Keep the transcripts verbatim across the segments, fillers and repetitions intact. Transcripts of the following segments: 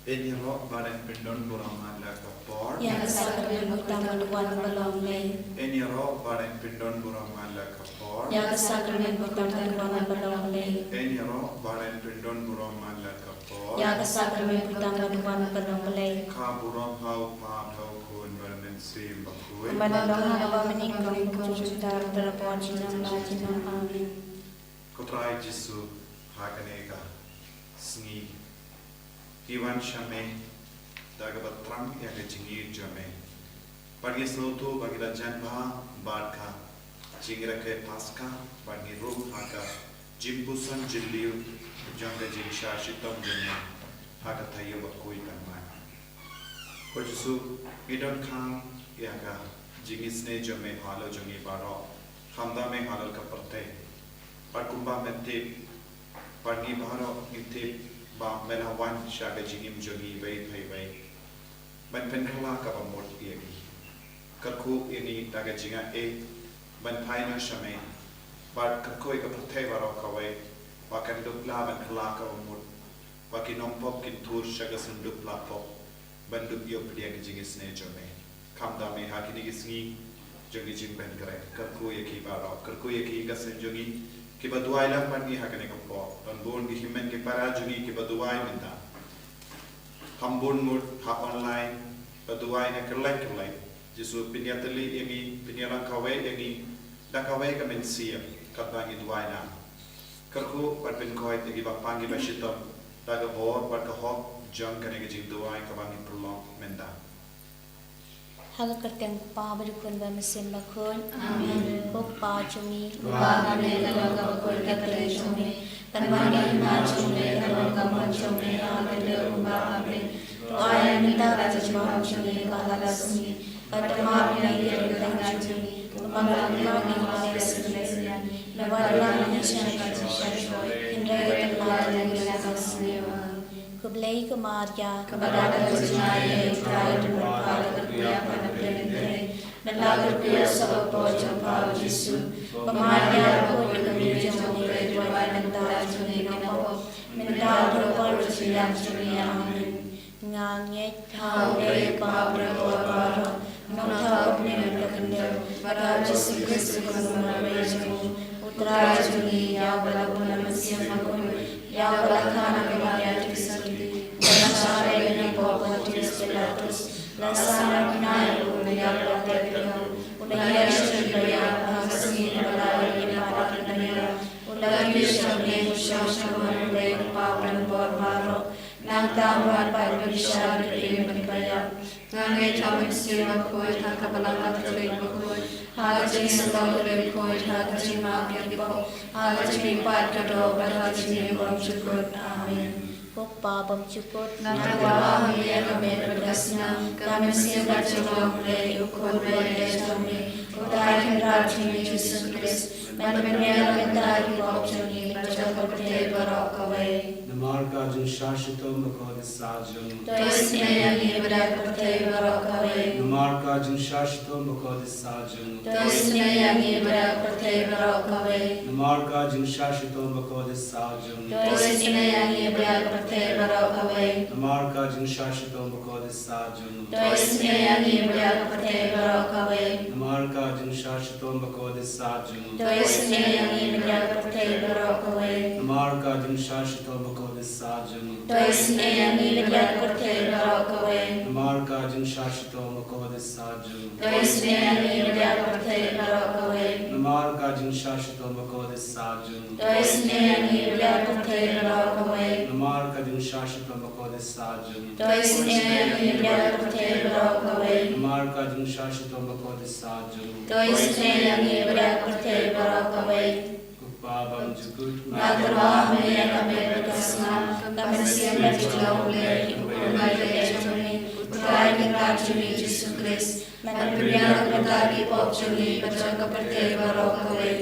Yn ïaroh bad yn pyndon burom man la ka por. Ïa ka sakramen baptisma ka wan ba long lei. Yn ïaroh bad yn pyndon burom man la ka por. Ïa ka sakramen baptisma ka wan ba long lei. Yn ïaroh bad yn pyndon burom man la ka por. Ïa ka sakramen baptisma ka wan ba long lei. Ka burom ha u Kpa, ha u Khun bad ha u Mynsiem Bakhuid. Bad yn long ha kaba mynnyngkong, kumjuh, mynta, ha ka por junom la junom. Amen. Ko Trai Jisu, ha kane ka sngi ngi wan sha me da kaba thrang ïa ka jingïeit jong me. Bad ngi sngewthuh ba ngi la jan bha bad ka jingrakhe Paskha, bad ngi rung ha ka jingpuson jylliew jong ka jingshah shitom jong me ha ka taïew bakhuid tang mai. Ko Jisu, ngi donkam ïa ka jingisynei jong me halor jong ngi baroh, khamtam me halor ka pyrthei. Bad kumba me tip, bad ngi baroh ngi tip ba me la wan sha ka jingim jong ngi iwei pa iwei ban pynkylla kaba mut ïa ngi. Kyrkhu ïa ngi da ka jingaiei ban phai noh sha me, bad kyrkhu ïa ka pyrthei baroh kawei ba kan dup lah ban kylla kaba mut, ba ki nongpop kin tur sha ka synduk la pop ban dup ïoh pdiang ka jingisynei jong me. Khamtam me ha kine ki sngi jong ki jingpynkhreh, kyrkhu ïa ki baroh, kyrkhu ïa ki ïing ka sem jong ngi kiba duwai lang bad ngi ha kane ka por. Don bun ki hynmen ki para jong ngi kiba duwai mynta. Kham bun ngut ha online ba duwai na kylleng kylleng. Jisu, pynïatylli ïa ngi, pynïalang kawei ïa ngi da kawei ka mynsiem katba ngi duwai na. Kyrkhu bad pynkhuid ïa kiba pang kiba shitom da ka bor bad ka hok jong kane ka jingduwai kaba ngi pynlong mynta. Ha ka kyrteng u Kpa bad u Khun bad u Mynsiem Bakhuid. Amen. Ko Kpa jong ngi, uba ha bneng, ka long ka bakhuid ka kyrteng jong me. Kan wan ka hima jong me, kan long ka mon jong me ha ka khyndew kumba ha bneng. To ai mynta ka jingbam jong ngi kaba ha la ka sngi. Bad to map ïa ngi ki ryngkang jong ngi, kumba ngi map ïa ki ba la kyrsiew ïa ngi. Bad to ym ai ngi sha ka jingshah, hynrei to pynlait ïa ngi na ka sniew. Khublei ko Maria, kaba don ka jingaiei, U Trai u don bad pha, to pynïap ha ka bneng, bad la kyrkhu ïa u sohpop jong pha u Jisu. Ko Maria, ko kyrkhu jong U Blei, to duwai mynta ïa ngi ki nongpop, mynta bad ha ka por jingïap jong ngi. Amen. Nga ngeit ha U Blei U Kpa uba don bor baroh, Nongthaw uba ha bneng bad ha ka khyndew, bad ha u Jisu Khrist u khun ba marwei jong u, U Trai jong ngi, ïa uba la bun ha u Mynsiem Bakhuid, ïa uba la kha na ka Maria Theisotti, uba la shah rei ha u pop Pontius Pilatus, la sah, la khynnah ïa u, la ïap, la tep ïa u, u la ïaishah, u la ïap, ha ka sngi kaba lai u la ïaid bad ki nongïalam, u la kiew sha bneng, u shong sha kawei U Blei U Kpa uba don bor baroh. Nangta un wan pat ban bishar ïa ki briew bad kiba ïap. Nga ngeit ha u Mynsiem Bakhuid, ha ka Balang Katholik bakhuid, ha ka jingïasyllok ki riewkhuid, ha ka jingmap ïa ki pop, ha ka jingmihpat ka doh, bad ha ka jingim bymjukut. Amen. Ko Kpa bymjukut, nga tyrwa ha me ïa ka met bad ka snam, ka mynsiem bad jinglong U Blei, U Khun bad U Blei jong me, U Trai Kynrad jong ngi Jisu Khrist, ban pynïar mynta ïa ki pop jong ngi bad jong ka pyrthei baroh kawei. Namar ka jingshah shitom bakhuid saw jong u. To isynei ïa ngi bad ïa ka pyrthei baroh kawei. Namar ka jingshah shitom bakhuid saw jong u. To isynei ïa ngi bad ïa ka pyrthei baroh kawei. Namar ka jingshah shitom bakhuid saw jong u. To isynei ïa ngi bad ïa ka pyrthei baroh kawei. Namar ka jingshah shitom bakhuid saw jong u. To isynei ïa ngi bad ïa ka pyrthei baroh kawei. Namar ka jingshah shitom bakhuid saw jong u. To isynei ïa ngi bad ïa ka pyrthei baroh kawei. Namar ka jingshah shitom bakhuid saw jong u. To isynei ïa ngi bad ïa ka pyrthei baroh kawei. Namar ka jingshah shitom bakhuid saw jong u. To isynei ïa ngi bad ïa ka pyrthei baroh kawei. Namar ka jingshah shitom bakhuid saw jong u. To isynei ïa ngi bad ïa ka pyrthei baroh kawei. Namar ka jingshah shitom bakhuid saw jong u. To isynei ïa ngi bad ïa ka pyrthei baroh kawei. Namar ka jingshah shitom bakhuid saw jong u. To isynei ïa ngi bad ïa ka pyrthei baroh kawei. Ko Kpa bymjukut, nga tyrwa ha me ïa ka met bad ka snam, ka mynsiem bad jinglong U Blei, U Khun bad U Blei jong me, U Trai Kynrad jong ngi Jisu Khrist, ban pynïar mynta ïa ki pop jong ngi bad jong ka pyrthei baroh kawei.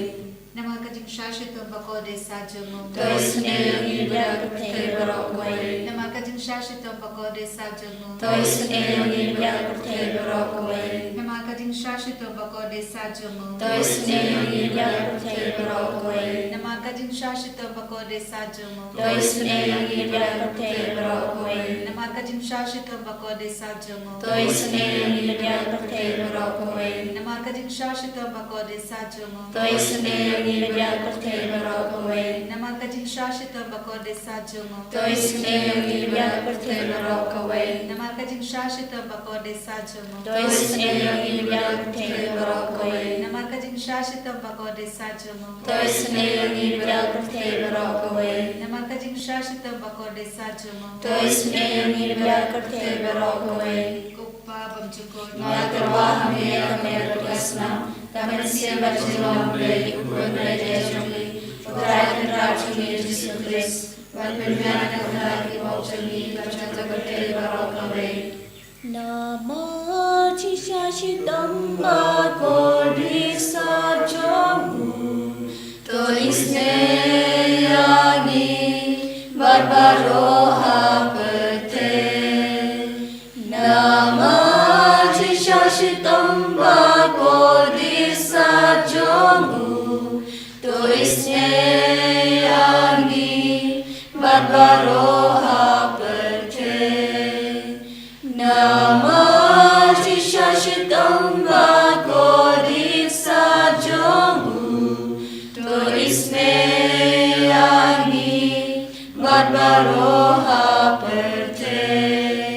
Namar ka jing Shah shitom ba kordit sah jong u. To isynei ïa ngi bad ïa ka pyrthei baroh kawei. Namar ka jingshah shitom ba kordit sah jong u. To isynei ïa ngi bad ïa ka pyrthei baroh kawei. Namar ka jingshah shitom ba kordit sah jong u. To isynei ïa ngi bad ïa ka pyrthei baroh kawei. Namar ka jingshah shitom ba kordit sah jong u. To isynei ïa ngi bad ïa ka pyrthei baroh kawei. Namar ka jingshah shitom ba kordit sah jong u. To isynei ïa ngi bad ïa ka pyrthei baroh kawei. Namar ka jingshah shitom ba kordit sah jong u. To isynei ïa ngi bad ïa ka pyrthei baroh kawei. Namar ka jingshah shitom ba kordit sah jong u. To isynei ïa ngi bad ïa ka pyrthei baroh kawei. Namar ka jingshah shitom ba kordit sah jong u. To isynei ïa ngi bad ïa ka pyrthei baroh kawei. Namar ka jingshah shitom ba kordit sah jong u. To isynei ïa ngi bad ïa ka pyrthei baroh kawei. Namar ka jingshah shitom ba kordit sah jong u. To isynei ïa ngi bad ïa ka pyrthei baroh kawei. Ko Kpa bymjukut. Nga tyrwa ha me ïa ka mer bad ka snam. Ka mynsiem bad jinglong U Blei, U Khun baieit jong ngi, U Trai Kynrad jong ngi Jisu Khrist, ban pynbiang ïa ka bynta ki pop jong ngi bad jong ka pyrthei baroh kawei. Namar jingshah shitom ba kordit sah jong u, to isynei ïa ngi bad baroh ha pyrthei. Namar jingshah shitom ba kordit sah jong u, to isynei ïa ngi bad baroh ha pyrthei. Namar jingshah shitom ba kordit sah jong u, to isynei ïa ngi bad baroh ha pyrthei.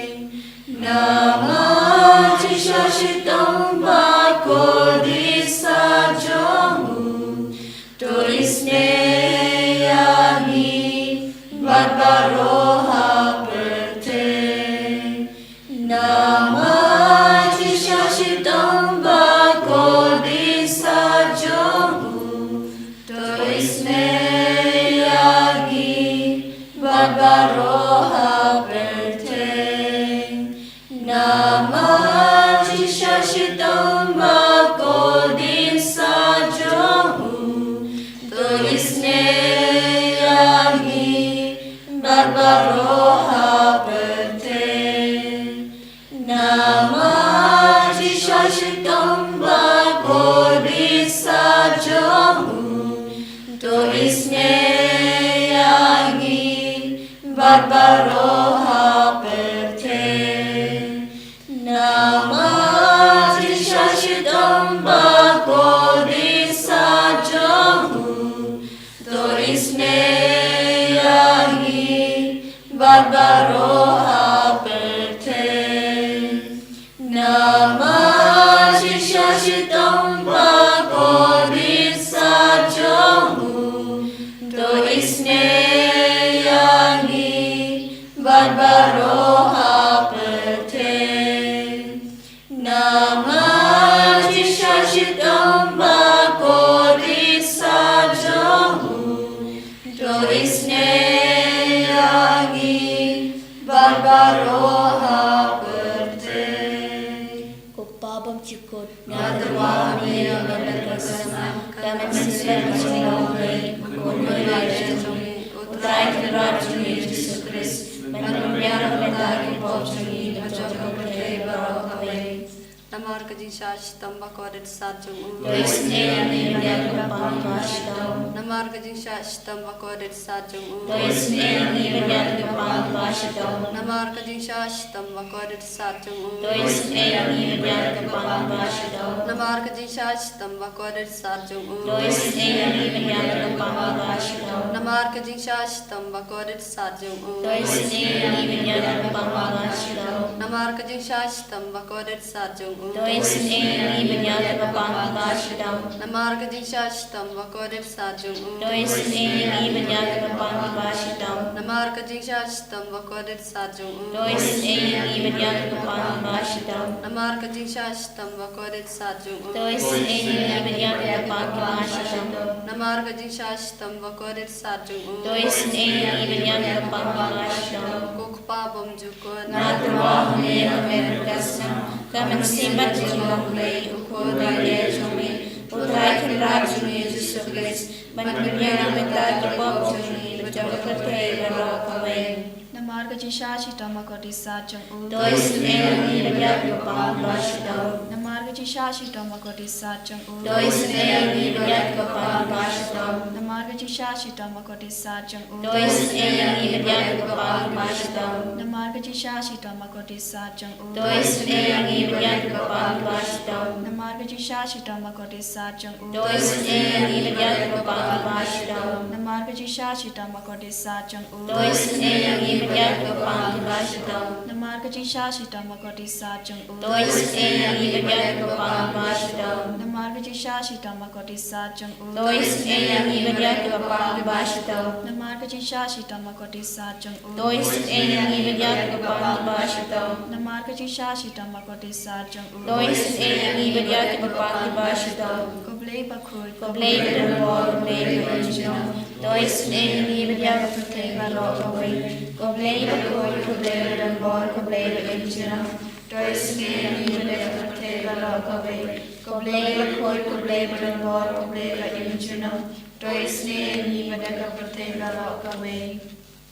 Namar jingshah shitom ba kordit sah jong u, to isynei ïa ngi bad baroh ha pyrthei. Namar jingshah shitom ba kordit sah jong u, to isynei ïa ngi bad baroh ha pyrthei. Namar jingshah shitom ba kordit sah jong u, to isynei ïa ngi bad baroh ha pyrthei. Namar jingshah shitom ba kordit sah jong u, to isynei ïa ngi bad baroh ha pyrthei. Namar jingshah shitom ba kordit sah jong u, to isynei ïa ngi bad baroh ha pyrthei. Namar jingshah shitom ba kordit sah jong u, to isynei ïa ngi bad baroh ha pyrthei. Namar jingshah shitom ba kordit sah jong u, to isynei ïa ngi bad baroh ha pyrthei. Ko Kpa bymjukut. Nga tyrwa ha me ïa ka mer bad ka snam. Ka mynsiem bad jinglong U Blei, U Khun baieit jong ngi, U Trai Kynrad jong ngi Jisu Khrist, ban pynbiang ïa ka bynta ki pop jong ngi bad jong ka pyrthei baroh kawei. Namar ka jingshah shitom ba kordit sah jong u, to isynei ïa ngi bad ïa ka pang ba shitom. Namar ka jingshah shitom ba kordit sah jong u, to isynei ïa ngi bad ïa ka pang ba shitom. Namar ka jingshah shitom ba kordit sah jong u, to isynei ïa ngi bad ïa ka pang ba shitom. Namar ka jingshah shitom ba kordit sah jong u, to isynei ïa ngi bad ïa ka pang ba shitom. Namar ka jingshah shitom ba kordit sah jong u, to isynei ïa ngi bad ïa ka pang ba shitom. Namar ka jingshah shitom ba kordit sah jong u, to isynei ïa ngi bad ïa ka pang ba shitom. Namar ka jingshah shitom ba kordit sah jong u, to isynei ïa ngi bad ïa ka pang ba shitom. Namar ka jingshah shitom ba kordit sah jong u, to isynei ïa ngi bad ïa ka pang ba shitom. Namar ka jingshah shitom ba kordit sah jong u, to isynei ïa ngi bad ïa ka pang ba shitom. Namar ka jingshah shitom ba kordit sah jong u, to isynei ïa ngi bad ïa ka pang ba shitom. Ko Kpa bymjukut. Nga tyrwa ha me ïa ka mer bad ka snam. Ka mynsiem bad jinglong U Blei, U Khun baieit jong ngi, U Trai Kynrad jong ngi Jisu Khrist, Ban kynriah na ka bynta ki pop jong ngi bad jong ka pyrthei baroh kawei. Namar ka jingshah shitom bakordit sat jong u. To isynei ïa ngi bad ïa ka bynta ba shitom. Namar ka jingshah shitom bakordit sat jong u. To isynei ïa ngi bad ïa ka bynta ba shitom. Namar ka jingshah shitom bakordit sat jong u. To isynei ïa ngi bad ïa ka bynta ba shitom. Namar ka jingshah shitom bakordit sat jong u. To isynei ïa ngi bad ïa ka bynta ba shitom. Namar ka jingshah shitom bakordit sat jong u. To isynei ïa ngi bad ïa ka bynta ba shitom. Namar ka jingshah shitom bakordit sat jong u. To isynei ïa ngi bad ïa ka bynta ba shitom. Namar ka jingshah shitom bakordit sat jong u. To isynei ïa ngi bad ïa ka bynta ba shitom. Namar ka jingshah shitom bakordit sat jong u. To isynei ïa ngi bad ïa ka bynta ba shitom. Namar ka jingshah shitom bakordit sat jong u. To isynei ïa ngi bad ïa ka bynta ba shitom. Namar ka jingshah shitom bakordit sat jong u. To isynei ïa ngi bad ïa ka bynta ba shitom. Ko Blei bakhuid, ko Blei ba don bor, ko Blei ba im junom. To isynei ïa ngi bad ïa ka pyrthei baroh kawei. Ko Blei bakhuid, ko Blei ba don bor, ko Blei ba im junom. To isynei ïa ngi bad ïa ka pyrthei baroh kawei. Ko Blei bakhuid, ko Blei ba don bor, ko Blei ba im junom. To isynei ïa ngi bad ïa ka pyrthei baroh kawei.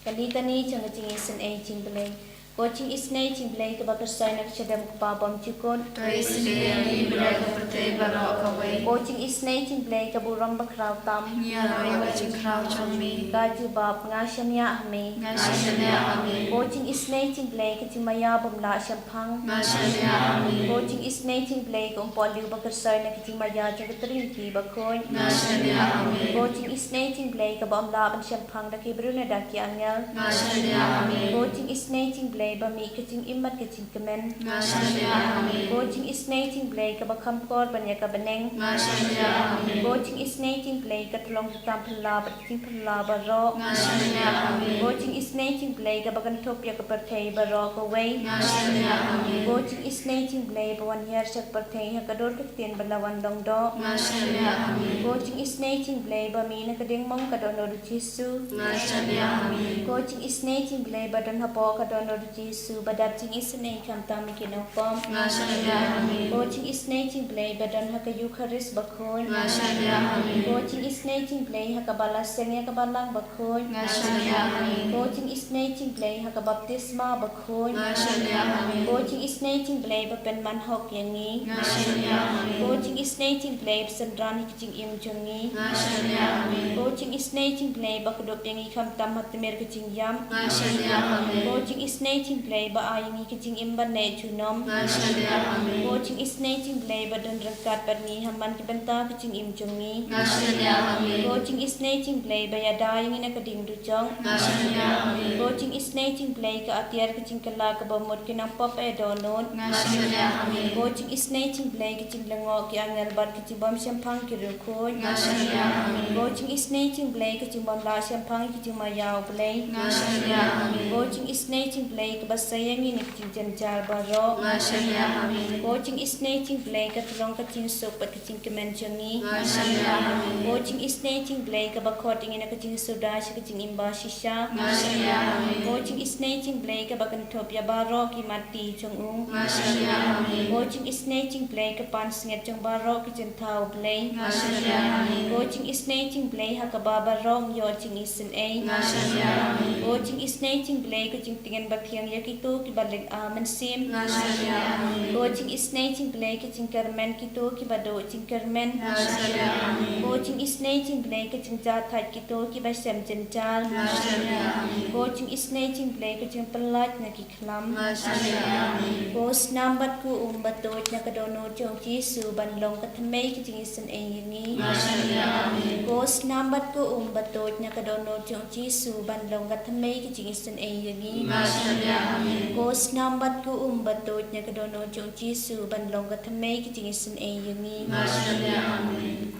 Ka litani jong ka jingisynei jong U Blei. Ko jingisynei jong U Blei kaba kyrsoi na ka shadem u Kpa bymjukut. To isynei ïa ngi bad ïa ka pyrthei baroh kawei. Ko jingisynei jong U Blei ka burom bakhraw tam. Ngi ïaroh ïa ka jingkhraw jong me. Ka jubab, nga shaniah ha me. Nga shaniah ha me. Ko jingisynei jong U Blei ka jingmaïa bym lah shemphang. Nga shaniah ha me. Ko jingisynei jong U Blei ka umpohliew ba kyrsoi na ka jingmaïa jong ka Triniti bakhuid. Nga shaniah ha me. Ko jingisynei jong U Blei kaba ym lah ban shemphang da ki briew ne da ki angel. Nga shaniah ha me. Ko jingisynei jong U Blei ba mih ka jingim bad ka jingkmen. Nga shaniah ha me. Ko jingisynei jong U Blei kaba kham kor ban ïa ka bneng. Nga shaniah ha me. Ko jingisynei jong U Blei ka tyllong ki kam phylla bad ki jingphylla baroh. Nga shaniah ha me. Ko jingisynei jong U Blei kaba kynthup ïa ka pyrthei baroh kawei. Nga shaniah ha me. Ko jingisynei jong U Blei ba wan hiar sha ka pyrthei ha ka dur ka ktien ba la wan long doh. Nga shaniah ha me. Ko jingisynei jong U Blei ba mih na ka diengmong ka dohnud u Jisu. Nga shaniah ha me. Ko jingisynei jong U Blei ba don hapoh ka dohnud u Jisu ba dap jingisynei khamtam ïa ki nongpop. Nga shaniah ha me. Ko jingisynei jong U Blei ba don ha ka Eukharist bakhuid. Nga shaniah ha me. Ko jingisynei jong U Blei ha kaba la seng ïa ka balang bakhuid. Nga shaniah ha me. Ko jingisynei jong U Blei ha ka baptisma bakhuid. Nga shaniah ha me. Ko jingisynei jong U Blei ba pynman hok ïa ngi. Nga shaniah ha me. Ko jingisynei jong U Blei ba synran ïa ka jingim jong ngi. Nga shaniah ha me. Ko jingisynei jong U Blei ba kdup ïa ngi khamtam ha tmier ka jingïap. Nga shaniah ha me. Ko jingisynei jong U Blei ba ai ïa ngi ka jingim ban leit junom. Nga shaniah ha me. Ko jingisynei jong U Blei ba don ryngkat bad ngi ha man ki bynta ka jingim jong ngi. Nga shaniah ha me. Ko jingisynei jong U Blei ba ïada ïa ngi na ka ding dujok. Nga shaniah ha me. Ko jingisynei jong U Blei ka atiar ka jingkylla kaba mut ki nongpop eh dohnud. Nga shaniah ha me. Ko jingisynei jong U Blei ka jinglyngngoh ki angel bad ka jingbym shemphang ki riewkhuid. Nga shaniah ha me. Ko jingisynei jong U Blei ka jingbym lah shemphang ki jingmaïa U Blei. Nga shaniah ha me. Ko jingisynei jong U Blei kaba sei ïa ngi na ki jingjynjar baroh. Nga shaniah ha me. Ko jingisynei jong U Blei ka tyllong ka jingsuk bad ka jingkmen jong ngi. Nga shaniah ha me. Ko jingisynei jong U Blei kaba khot ïa ngi na ka jingsuda sha ka jingim bashisha. Nga shaniah ha me. Ko jingisynei jong U Blei kaba kynthup ïa baroh ki matti jong u. Nga shaniah ha me. Ko jingisynei jong U Blei ka pansngiat jong baroh ki jingthaw Blei. Nga shaniah ha me. Ko jingisynei jong U Blei ha kaba baroh ngi ïoh jingisynei. Nga shaniah ha me. Ko jingisynei jong U Blei ka jingtngen bathiang ïa kito kiba leit ar mynsiem. Nga shaniah ha me. Ko jingisynei jong U Blei ka jingkyrmen kito kiba duh jingkyrmen. Nga shaniah ha me. Ko jingisynei jong U Blei ka jingjahthait kito kiba shem jynjar. Nga shaniah ha me. Ko jingisynei jong U Blei ka jingpyllait na ki khlam. Nga shaniah ha me. Ko snam bad ko um ba tuid na ka dohnud jong u Jisu ban long ka thymmei ka jingisynei ïa ngi. Nga shaniah ha me. Ko snam bad ko um ba tuid na ka dohnud jong u Jisu ban long ka thymmei ka jingisynei ïa ngi. Nga shaniah ha me. Ko snam bad ko um ba tuid na ka dohnud jong u Jisu ban long ka thymmei ka jingisynei ïa ngi. Nga shaniah ha me.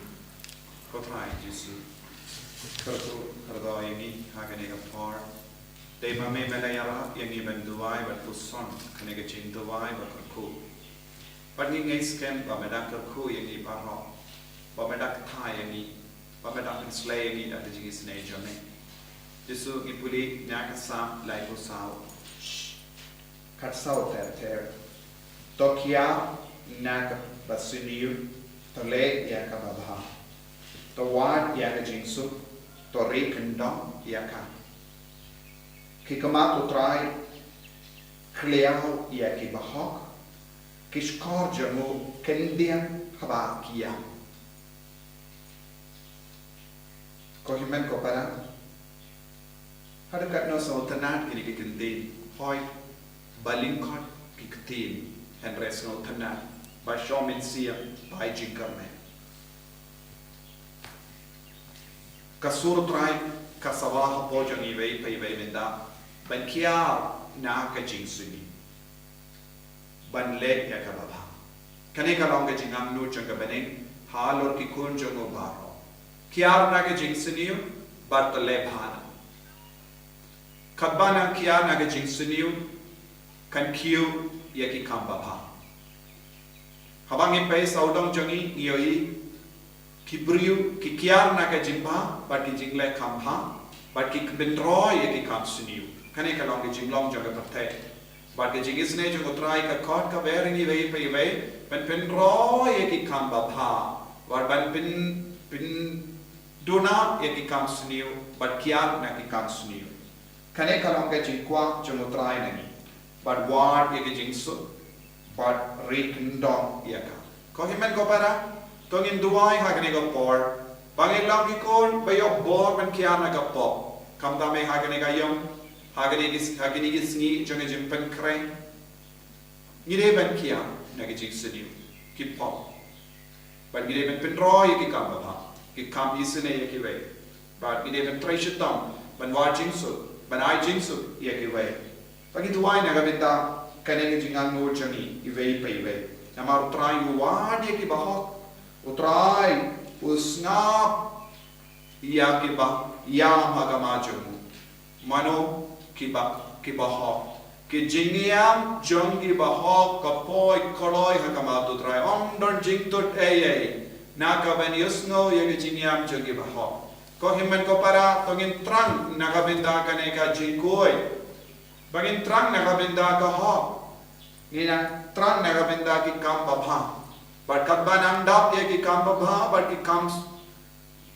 Ko Trai Jisu, kyrkhu kyrdoh ïa ngi ha kane ka por. Dei ma me me la ïarap ïa ngi ban duwai bad puson kane ka jingduwai ba kyrkhu. Bad ngi ngeit skhem ba me dang kyrkhu ïa ngi baroh, ba me dang kta ïa ngi, ba me dang pynslei ïa ngi da ka jingisynei jong me. Jisu, ngi pule na ka Salm laiphew saw, khatsaw ter ter. To khia na kaba sniew, to leh ïa kaba bha. To wad ïa ka jingsuk, to ri kyndong ïa ka. Ki khmat U Trai khlem ïa ki bahok, ki shkor jong u khyndiat haba ki ïam. Ko hynmen ko para, haduh katno sngewtynnad kine ki ktien, hooid, ba lyngkot ki ktien, hynrei sngewtynnad ba shong mynsiem, ba ai jingkyrmen. Ka sur U Trai ka sawa hapoh jong iwei pa iwei mynta ban kiar na ka jingsniew, ban leh ïa kaba bha. Kane ka long ka jingangnud jong ka bneng halor ki khun jong u baroh. Kiar na ka jingsniew bad to leh bha. Katba nang kiar na ka jingsniew kan khiew ïa ki kam babha. Haba ngi peit sawdong jong ngi, ngi ïohi ki briew ki kiar na ka jingbha bad ki jingleh kam bha, bad ki pynroi ïa ki kam sniew. Kane ka long ka jinglong jong ka pyrthei. Bad ka jingisynei jong U Trai ka khot ka ber ïa ngi iwei pa iwei ban pynroi ïa ki kam babha, bad ban pyn, pynduna ïa ki kam sniew bad kiar na ki kam sniew. Kane ka long ka jingkwah jong U Trai na ngi, bad wad ïa ka jingsuk, bad ri kyndong ïa ka. Ko hynmen ko para, to ngin duwai ha kane ka por ba ngin long ki khun ba ïoh bor ban kiar na ka pop. Khamtam eh ha kane ka ïing, ha kine ki, ha kine ki sngi jong ka jingpynkhreh, ngi dei ban kiar na ka jingsniew, ki pop. Bad ngi dei ban pynroi ïa ki kam babha, ki kam isynei ïa kiwei. Bad ngi dei ban trei shitom ban wad jingsuk, ban ai jingsuk ïa kiwei. Bad ngi duwai na ka bynta kane ka jingangnud jong ngi iwei pa iwei. Namar U Trai u wad ïa ki bahok. U Trai u sngap ïa kiba ïam ha khmat jong u. Mano kiba, ki bahok? Ki jingïam jong ki bahok ka poi kloi ha khmat U Trai. Ym don jingtut ei ei na ka ban ïohsngew ïa ki jingïam jong ki bahok. Ko hynmen ko para, to ngin thrang na ka bynta kane ka jingkhuid. Ba ngin thrang na ka bynta ka hok. Ngin nang thrang na ka bynta ki kam babha. Bad katba nang dap ïa ki kam babha bad ki kam,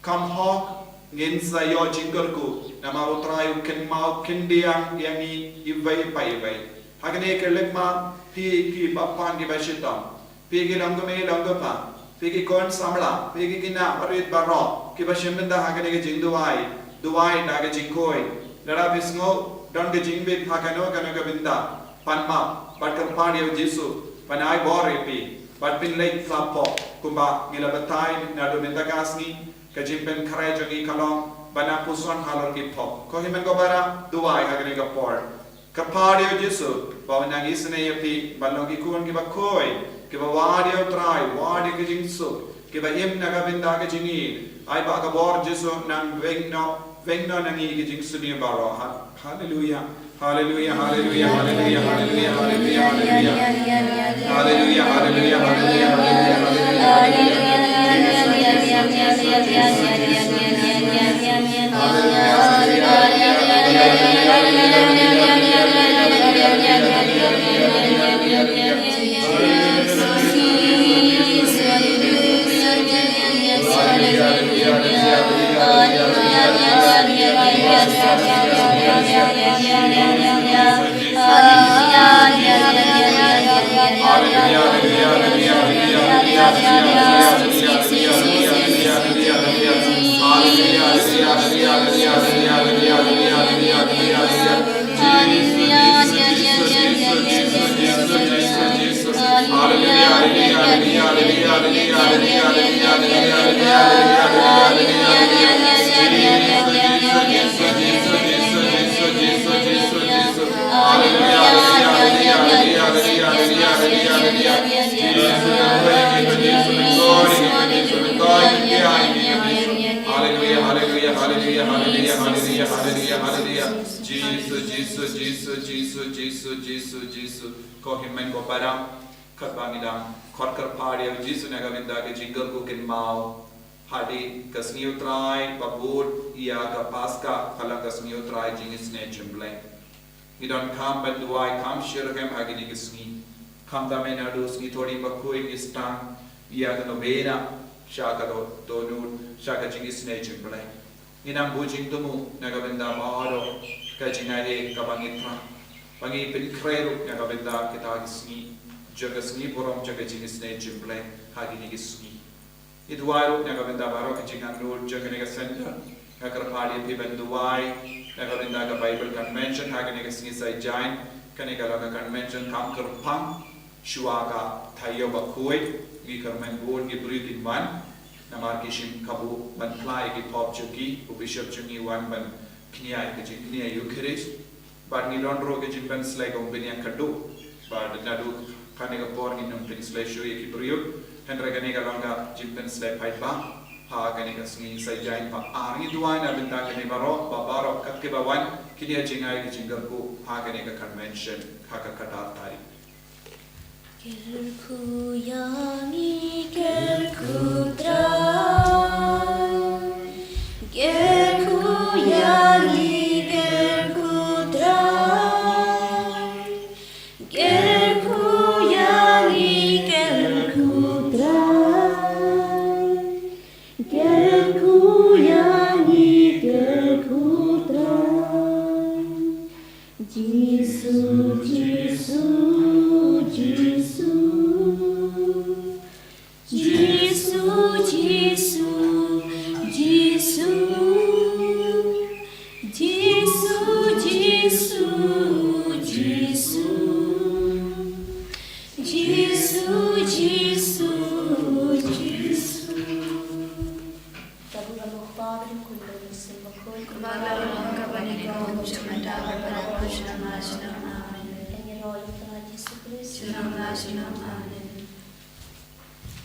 kam hok, ngin sa ïoh jingkyrkhu. Namar U Trai u kynmaw khyndiat ïa ngi iwei pa iwei. Ha kane ka lykma, phi ki bapan ki bashitom, phi ki long kmie long kpa, phi ki khun samla, phi ki khynnah barit baroh kiba shim bynta ha kane ka jingduwai, duwai da ka jingkhuid. Lada phi sngew don ka jingbit ha kano kano ka bynta, pan map bad kyrpad ïa U Jisu ban ai bor ïa phi, bad phin leit khlap pop kumba ngi la batai naduh mynta ka sngi. Ka jingpynkhreh jong ngi ka long ban nang puson halor ki pop. Ko hynmen ko para, duwai ha kane ka por. Kyrpad ïa U Jisu ba un nang isynei ïa phi ban long ki khun kiba khuid, kiba wad ïa U Trai, wad ïa ka jingsuk, kiba im na ka bynta ka jingïeit. Ai ba ka bor Jisu nang weng noh, weng noh na ngi ki jingsniew baroh. Ha-, haleluya. Haleluya, haleluya, haleluya. Haleluya, haleluya, haleluya. Jisu, Jisu, Jisu. Ko hynmen ko para, katba ngi dang khot kyrpad ïa U Jisu na ka bynta ka jingkyrkhu, kynmaw hadien ka sngi U Trai ba bud ïa ka Paska, ka long ka sngi U Trai jingisynei jingblei. Ngi donkam ban duwai kham shitrhem ha kine ki sngi. Khamtam eh naduh sngi Thohdieng Bakhuid ngi sdang ïa ka novena. sha ka dohnud, sha ka jingisynei jong U Blei. Ngin ym buh jingthmu na ka bynta baroh ka jingai kaba ngi trei, ba ngi pynkhreh ruh na ka bynta kita ki sngi jong ka sngi burom jong ka jingisynei jong U Blei ha kine ki sngi. Ngi duwai ruh na ka bynta baroh ka jingangnud jong kane ka centre. Nga kyrpad ïa phi ban duwai na ka bynta ka Bible Convention ha kane ka sngi Saitjaiñ. Kane ka long ka convention kam kyrpang shuwa ka taïew ba khuid. Ngi kyrmen bun ki briew kin wan, namar ki shim kabu ban phla ïa ki pop jong ki. U Bishop jong ngi wan ban kñia ïa ka jingkñia Eucharist. Bad ngi don ruh ka jingpynslei kum u bneng ka duk. Bad naduh kane ka por ngin ym pynslei shuh ïa ki briew. Hynrei kane ka long ka jingpynslei paidbah ha kane ka sngi Saitjaiñ ba ar. Ngi duwai na bynta kane baroh, ba baroh kat kiba wan kin ïa jingai ka jingkyrkhu ha kane ka convention ha ka khatdar tarik. Kyrkhu ïa ngi, kyrkhu Trai. Kyrkhu ïa ngi, kyrkhu Trai. Kyrkhu ïa ngi, kyrkhu Trai. Kyrkhu ïa ngi, kyrkhu Trai. Jisu, Jisu, Jisu. Jisu, Jisu, Jisu. Jisu, Jisu, Jisu. Jisu, Jisu, Jisu. Ka burom u Kpa bad u Khun bad u Mynsiem Bakhuid. Kumba la long, kaba nyngkong, kumjuh mynta, bad barabor, junom la junom. Amen. Amen. Amen.